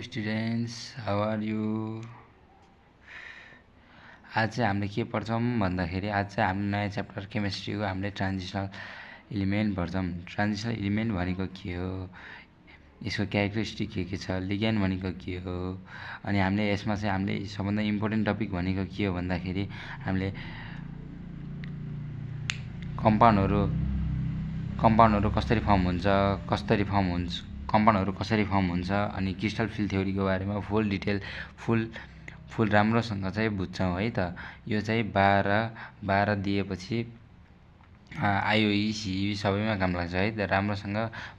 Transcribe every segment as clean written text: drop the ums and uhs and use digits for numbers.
Students how are you. आज चाहिँ हामीले के पढ्छौँ भन्दाखेरि आज चाहिँ हाम्रो नयाँ च्याप्टर केमिस्ट्रीको हामीले ट्रान्जिसनल इलिमेन्ट पढ्छौँ। ट्रान्जिसनल इलिमेन्ट भनेको के हो, यसको क्यारेक्टरिस्टिक के छ, लिग्यान्ड भनेको के हो, अनि हामीले यसमा चाहिँ हामीले सबभन्दा इम्पोर्टेन्ट टपिक भनेको के हो भन्दाखेरि हामीले कम्पाउन्डहरू कसरी फर्म हुन्छ, कम्पाउन्डहरू कसरी फर्म हुन्छ अनि क्रिस्टल फिल्ड थ्योरीको बारेमा फुल डिटेल फुल राम्रोसँग चाहिँ बुझ्छौँ है त। यो चाहिँ 12 दिएपछि आइओई सिई सबैमा काम लाग्छ है त। राम्रोसँग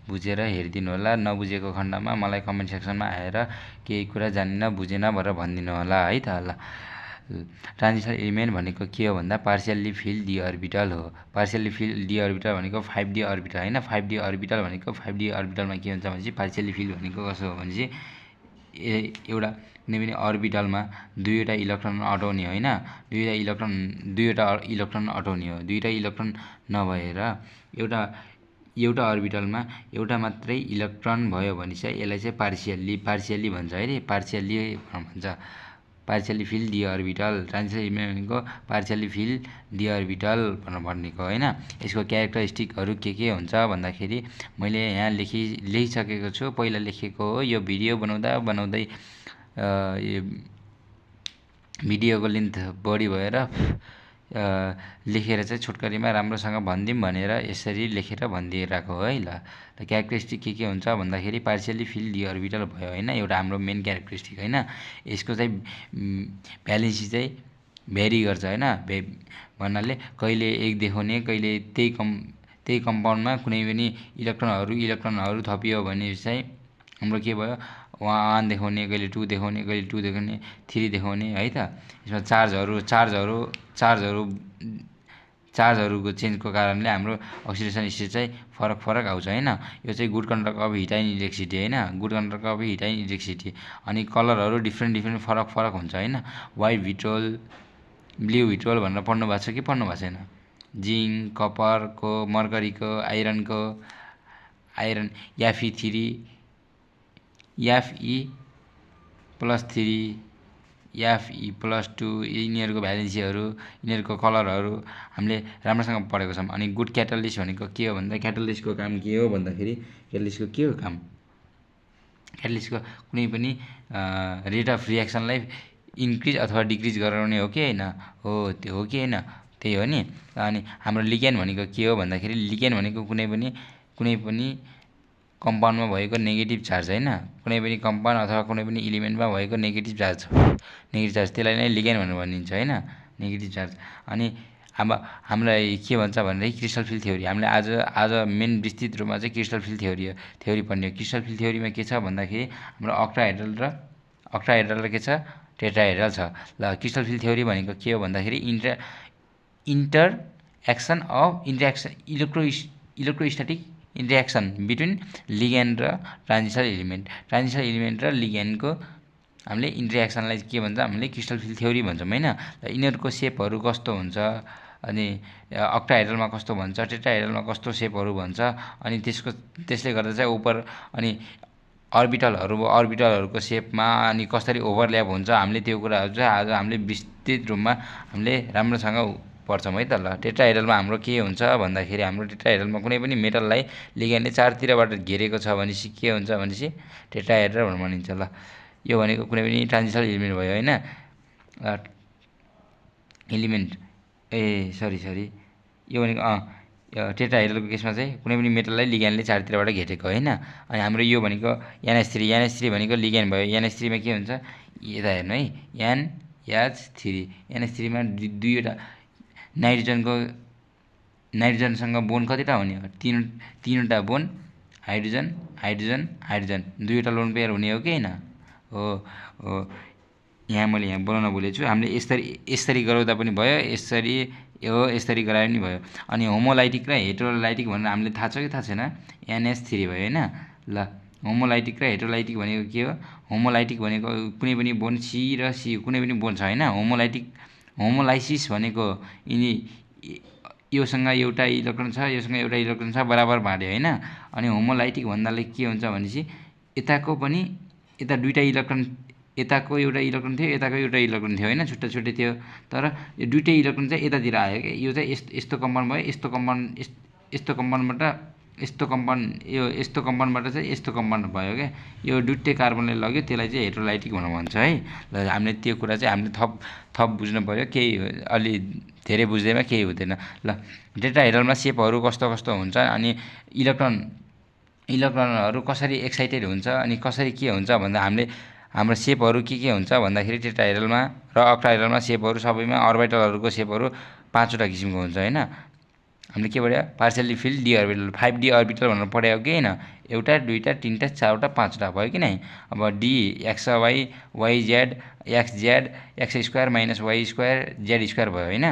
बुझेर हेरिदिनु होला। नबुझेको खण्डमा मलाई कमेन्ट सेक्सनमा आएर केही कुरा जानिन बुझेन भनेर भनिदिनु होला है त। ल, ट्रान्जिसनल इलिमेन्ट भनेको के हो भन्दा पार्शियल्ली फिल्ड डी अर्बिटल हो। पार्शियल्ली फिल्ड डी अर्बिटल भनेको 5D अर्बिटल होइन। 5D अर्बिटल भनेको 5D अर्बिटलमा के हुन्छ भनेपछि पार्शियल्ली फिल्ड भनेको कसो हो भनेपछि एउटा कुनै पनि अर्बिटलमा दुईवटा इलेक्ट्रोन अटाउने होइन, दुईवटा इलेक्ट्रोन अटाउने हो। दुईवटा इलेक्ट्रोन नभएर एउटा अर्बिटलमा एउटा मात्रै इलेक्ट्रोन भयो भने चाहिँ यसलाई चाहिँ पार्शियल्ली भन्छ है। पार्शियल्ली भन्छ, partially filled D orbital. Transitional element भनेको पार्शियल्ली फिल्ड डी अर्बिटल भनेको होइन। यसको क्यारेक्टरिस्टिकहरू के हुन्छ भन्दाखेरि मैले यहाँ लेखिसकेको छु, पहिला लेखेको हो। यो भिडियो बनाउँदै भिडियोको लेन्थ बढी भएर लेखेर चाहिँ छोटकरीमा राम्रोसँग भनिदिउँ भनेर यसरी लेखेर भनिदिइरहेको हो है। ल, क्यारेक्टरिस्टिक के हुन्छ भन्दाखेरि पार्शियल्ली फिल्ड डी अर्बिटल भयो होइन, एउटा हाम्रो मेन क्यारेक्टरिस्टिक होइन। यसको चाहिँ भ्यालेन्सी चाहिँ भेरी गर्छ होइन। भन्नाले कहिले एक देखाउने, कहिले त्यही कम्पाउन्डमा कुनै पनि इलेक्ट्रोनहरू थपियो भने चाहिँ हाम्रो के भयो, 1 देखाउने, कहिले 2 देखाउने, कहिले 2 देखाउने, 3 देखाउने है त। यसमा चार्जहरूको चेन्जको कारणले हाम्रो अक्सिडेसन स्टेट चाहिँ फरक आउँछ होइन। यो चाहिँ good conduct of heat and electricity होइन, good conduct of heat and electricity. अनि कलरहरू डिफ्रेन्ट फरक हुन्छ होइन। व्हाइट भिट्रोल, ब्लू भिट्रोल भनेर पढ्नु भएको छ कि पढ्नु भएको छैन? Zinc, कपरको, मर्करीको, iron Fe3, Fe+3, Fe+2 यिनीहरूको भ्यालेन्सीहरू, यिनीहरूको कलरहरू हामीले राम्रोसँग पढेको छौँ। अनि गुड क्याटलिस्ट भनेको के हो भन्दा क्याटलिस्टको काम के हो भन्दाखेरि क्याटलिस्टको कुनै पनि रेट अफ रियाक्सनलाई इन्क्रिज अथवा डिक्रिज गराउने हो कि होइन? हो, त्यो हो कि होइन? त्यही हो नि। अनि हाम्रो लिग्यान्ड भनेको के हो भन्दाखेरि लिग्यान्ड भनेको कुनै पनि कम्पाउन्डमा भएको नेगेटिभ चार्ज होइन। कुनै पनि कम्पाउन्ड अथवा कुनै पनि इलिमेन्टमा भएको नेगेटिभ चार्ज त्यसलाई नै लिग्यान्ड भनेर भनिन्छ होइन, नेगेटिभ चार्ज। अनि अब हामीलाई के भन्छ भनेदेखि क्रिस्टल फिल्ड थ्योरी। हामीले आज मेन विस्तृत रूपमा चाहिँ क्रिस्टल फिल्ड थ्योरी पढ्ने हो। क्रिस्टल फिल्ड थ्योरीमा के छ भन्दाखेरि हाम्रो अक्टाहेड्रल र के छ, टेट्राहेड्रल छ। ल, क्रिस्टल फिल्ड थ्योरी भनेको के हो भन्दाखेरि इलेक्ट्रोस्ट्याटिक इन्टरेक्सन बिट्विन लिग्यान्ड र ट्रान्जिसनल इलिमेन्ट र लिग्यान्डको हामीले इन्टरेक्सनलाई के भन्छ, हामीले क्रिस्टल फिल्ड थ्योरी भन्छौँ होइन। र यिनीहरूको सेपहरू कस्तो हुन्छ, अनि अक्टाहेड्रलमा कस्तो भन्छ, टेट्राहेड्रलमा कस्तो सेपहरू भन्छ, अनि त्यसले गर्दा चाहिँ अनि अर्बिटलहरूको सेपमा अनि कसरी ओभरल्याप हुन्छ, हामीले त्यो कुराहरू चाहिँ आज हामीले विस्तृत रूपमा हामीले राम्रोसँग पढ्छौँ है त। ल, टेट्राहेड्रलमा हाम्रो के हुन्छ भन्दाखेरि हाम्रो टेट्राहेड्रलमा कुनै पनि मेटललाई लिग्यान्डले चारतिरबाट घेरेको छ भनेपछि के हुन्छ भनेपछि टेट्राहेड्रल भनेर भनिन्छ। ल, यो भनेको कुनै पनि ट्रान्जिसनल इलिमेन्ट भयो होइन। यो भनेको टेट्राहेड्रलको केसमा चाहिँ कुनै पनि मेटललाई लिग्यान्डले चारतिरबाट घेरेको होइन। अनि हाम्रो यो भनेको NH3 भनेको लिग्यान्ड भयो। NH3 मा के हुन्छ, यता हेर्नु है, NH3मा दुईवटा नाइट्रोजनसँग बोन कतिवटा हुने हो, तीनवटा बोन, हाइड्रोजन, दुईवटा लोन पेयर हुने हो कि होइन? हो, मैले बनाउन भुलेको छु। हामीले यसरी गराउँदा पनि भयो, यसरी गराए पनि भयो। अनि होमोलाइटिक र हेटेरोलाइटिक भनेर हामीले थाहा छ कि थाहा छैन? NH3 भयो होइन। ल, होमोलाइटिक र हेटेरोलाइटिक भनेको के हो? होमोलाइटिक भनेको कुनै पनि बोन C र C कुनै पनि बोन छ होइन। होमोलाइसिस भनेको योसँग एउटा इलेक्ट्रोन छ, योसँग एउटा इलेक्ट्रोन छ, बराबर बाँड्यो होइन। अनि होमोलाइटिक भन्नाले के हुन्छ भनेपछि यताको पनि यता दुईटा इलेक्ट्रोन, यताको एउटा इलेक्ट्रोन थियो, यताको एउटा इलेक्ट्रोन थियो हैन, छुट्टा छुट्टै थियो। तर यो दुईटै इलेक्ट्रोन चाहिँ यतातिर आयो के, यो चाहिँ यस्तो कम्पाउन्ड भयो, यस्तो कम्पाउन्डबाट यस्तो कम्पाउन्ड, यो यस्तो कम्पाउन्डबाट चाहिँ यस्तो कम्पाउन्ड भयो क्या। यो दुईटै कार्बनले लग्यो, त्यसलाई चाहिँ हेटेरोलाइटिक भनेर भन्छ है। ल हामीले त्यो कुरा चाहिँ हामीले थप बुझ्नु पर्यो, केही अलि धेरै बुझ्दैमा केही हुँदैन। ल टेट्राहेड्रलमा सेपहरू कस्तो कस्तो हुन्छ, अनि इलेक्ट्रोनहरू कसरी एक्साइटेड हुन्छ, अनि कसरी के हुन्छ भन्दा हाम्रो सेपहरू के हुन्छ भन्दाखेरि टेट्राहेड्रलमा र अक्टाहेड्रलमा सेपहरू सबैमा अर्बिटलहरूको सेपहरू 5वटा किसिमको हुन्छ हैन। हामीले के पढ्यो, partially field D orbital, 5D orbital भनेर पढ्यो कि हैन। एउटा, दुईटा, तीनटा, चारवटा, 5वटा भयो कि नै। अब D X Y, Y Z, X Z, X square minus Y square Z square भयो हैन।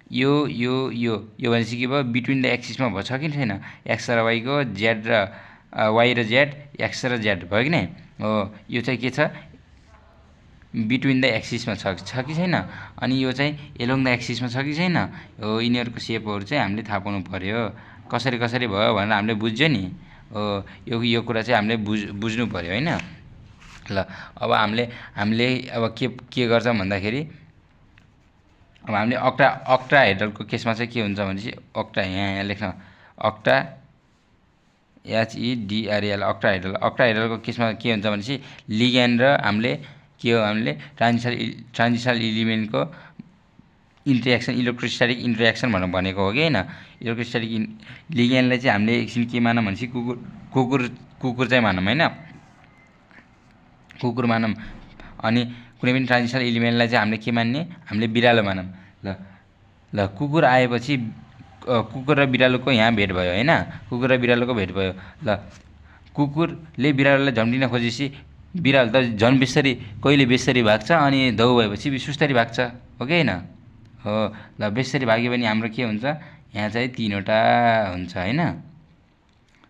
यो भनेपछि के भयो, बिट्विन द एक्सिसमा छ कि छैन, एक्स र वाईको, जेड र वाई र जेड, एक्स र जेड भयो कि नै। हो, यो चाहिँ के छ, बिट्विन द एक्सिसमा छ कि छैन, अनि यो चाहिँ एलोङ द एक्सिसमा छ कि छैन। हो, यिनीहरूको सेपहरू चाहिँ हामीले थाहा पाउनु पर्यो, कसरी भयो भनेर हामीले बुझ्यो नि। हो, यो कुरा चाहिँ हामीले बुझ्नु पर्यो हैन। ल अब हामीले अब के गर्छौँ भन्दाखेरि, अब हामीले अक्टाहेड्रलको केसमा चाहिँ के हुन्छ भनेपछि, यहाँ लेख्न, अक्टा HEDRAL अक्टाहेड्रलको केसमा के हुन्छ भनेपछि, लिग्यान्ड र हामीले ट्रान्जिशनल इलिमेन्टको इन्टरेक्सन, इलेक्ट्रोस्ट्याटिक इन्टरेक्सन भनेको हो कि हैन। इलेक्ट्रोस्ट्याटिक लिग्यान्डलाई चाहिँ हामीले एकछिन के मानौँ भनेपछि, कुकुर चाहिँ मानौँ हैन, कुकुर मानौँ। अनि कुनै पनि ट्रान्जिशनल इलिमेन्टलाई चाहिँ हामीले के मान्ने, हामीले बिरालो मानौँ। ल कुकुर आएपछि कुकुर र बिरालोको यहाँ भेट भयो हैन, कुकुर र बिरालोको भेट भयो। ल कुकुरले बिरालोलाई झम्टिन खोजेपछि बिरालो त झन् बेसरी, कहिले बेसरी भाग्छ, अनि धौ भएपछि सुस्तरी भाग्छ, हो कि हैन। हो, ल बेसरी भाग्यो भने हाम्रो के हुन्छ, यहाँ चाहिँ 3वटा हुन्छ हैन,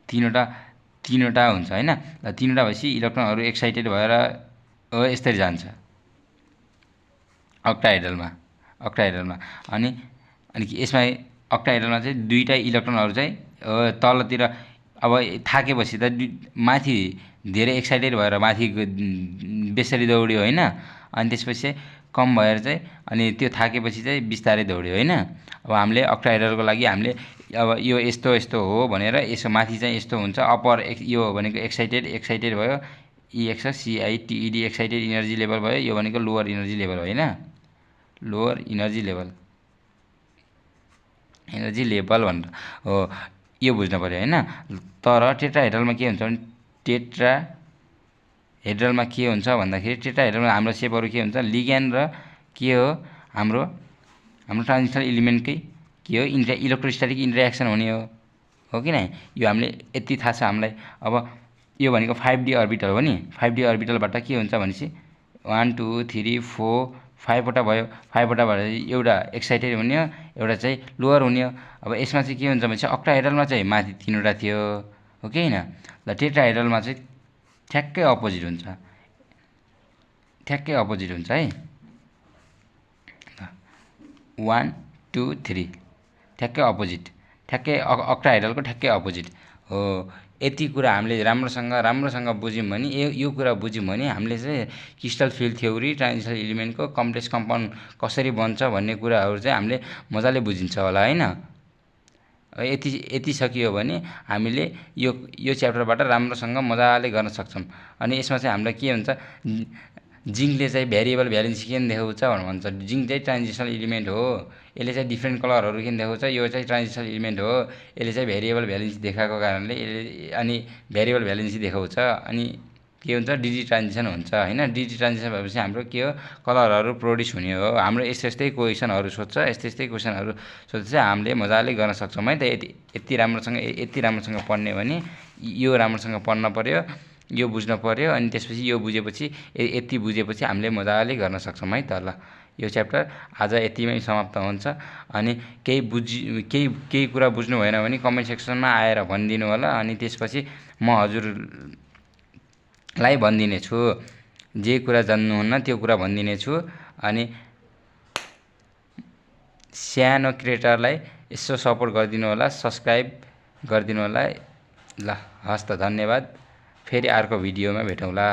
3वटा हुन्छ हैन। ल 3वटा भएपछि इलेक्ट्रोनहरू एक्साइटेड भएर यसरी जान्छ अक्टाहेड्रलमा। अनि यसमा अक्टाहेड्रलमा चाहिँ दुईटा इलेक्ट्रोनहरू चाहिँ तलतिर अब थाकेपछि त माथि धेरै एक्साइटेड भएर माथि बेसरी दौड्यो हैन, अनि त्यसपछि कम भएर चाहिँ अनि त्यो थाकेपछि चाहिँ बिस्तारै दौड्यो हैन। अब हामीले अक्टाहेड्रलको लागि हामीले अब यो यस्तो हो भनेर, यसो माथि चाहिँ यस्तो हुन्छ, अप्पर यो भनेको एक्साइटेड भयो, EXCITED एक्साइटेड इनर्जी लेभल भयो, यो भनेको लोअर इनर्जी लेभल हो हैन, लोअर इनर्जी लेभल भनेर हो, यो बुझ्नु पर्यो हैन। तर टेट्राहेड्रलमा के हुन्छ भने, टेट्राहेड्रलमा के हुन्छ भन्दाखेरि, टेट्राहेड्रलमा हाम्रो सेपहरू के हुन्छ, लिग्यान्ड र के हो, हाम्रो ट्रान्जिशनल इलिमेन्टकै के हो, इलेक्ट्रोस्ट्याटिक इन्टरेक्सन हुने हो कि नै। यो हामीले यति थाहा छ हामीलाई। अब यो भनेको 5D अर्बिटल हो नि, 5D अर्बिटलबाट के हुन्छ भनेपछि 1 2 3 4 5वटा भयो, 5वटा भएर एउटा एक्साइटेड हुने हो, एउटा चाहिँ लोअर हुने हो। अब यसमा चाहिँ के हुन्छ भनेपछि, अक्टाहेड्रलमा चाहिँ माथि 3वटा थियो, हो कि हैन। ल टेट्राहेड्रलमा चाहिँ ठ्याक्कै अपोजिट हुन्छ है। 1 2 3 ठ्याक्कै अपोजिट, ठ्याक्कै अक्टाहेड्रलको ठ्याक्कै अपोजिट हो। यति कुरा हामीले राम्रोसँग बुझ्यौँ भने, यो कुरा बुझ्यौँ भने हामीले चाहिँ क्रिस्टल फिल्ड थ्योरी, ट्रान्जिशनल इलिमेन्टको कम्प्लेक्स कम्पाउन्ड कसरी बन्छ भन्ने कुराहरू चाहिँ हामीले मजाले बुझिन्छ होला हैन। यति सकियो भने हामीले यो च्याप्टरबाट राम्रोसँग मजाले गर्न सक्छौँ। अनि यसमा चाहिँ हामीलाई के हुन्छ, जिङ्कले चाहिँ भेरिएबल भ्यालेन्सी किन देखाउँछ भनेर भन्छ। जिङ्क चाहिँ ट्रान्जिशनल इलिमेन्ट हो, यसले चाहिँ डिफ्रेन्ट कलरहरू किन देखाउँछ, यो चाहिँ ट्रान्जिशनल इलिमेन्ट हो, यसले चाहिँ भेरिएबल भ्यालेन्सी देखाएको कारणले अनि भेरिएबल भ्यालेन्सी देखाउँछ। अनि के हुन्छ, डिजी ट्रान्जिसन हुन्छ हैन। डिजी ट्रान्जिसन भएपछि हाम्रो के हो, कलरहरू प्रोड्युस हुने हो। हाम्रो यस्तै क्वेसनहरू सोध्छ, यस्तै क्वेसनहरू सोध्छ चाहिँ हामीले मजाले गर्न सक्छौँ है त। यति राम्रोसँग पढ्ने भने यो राम्रोसँग पढ्न पर्यो, यो बुझ्न पर्यो, अनि त्यसपछि यो बुझेपछि यति बुझेपछि हामीले मजाले गर्न सक्छौँ है त। ल यो च्याप्टर आज यतिमै समाप्त हुन्छ। अनि केही कुरा बुझ्नु भएन भने कमेन्ट सेक्सनमा आएर भनिदिनु होला, अनि त्यसपछि म हजुरलाई भनिदिने छु, जे कुरा जान्नुहुन्न त्यो कुरा भनिदिने छु। अनि सानो क्रिएटरलाई यसो सपोर्ट गरिदिनु होला, सब्सक्राइब गरिदिनु होला। ल हस् त, धन्यवाद। फेरि अर्को भिडियोमा भेटौँला।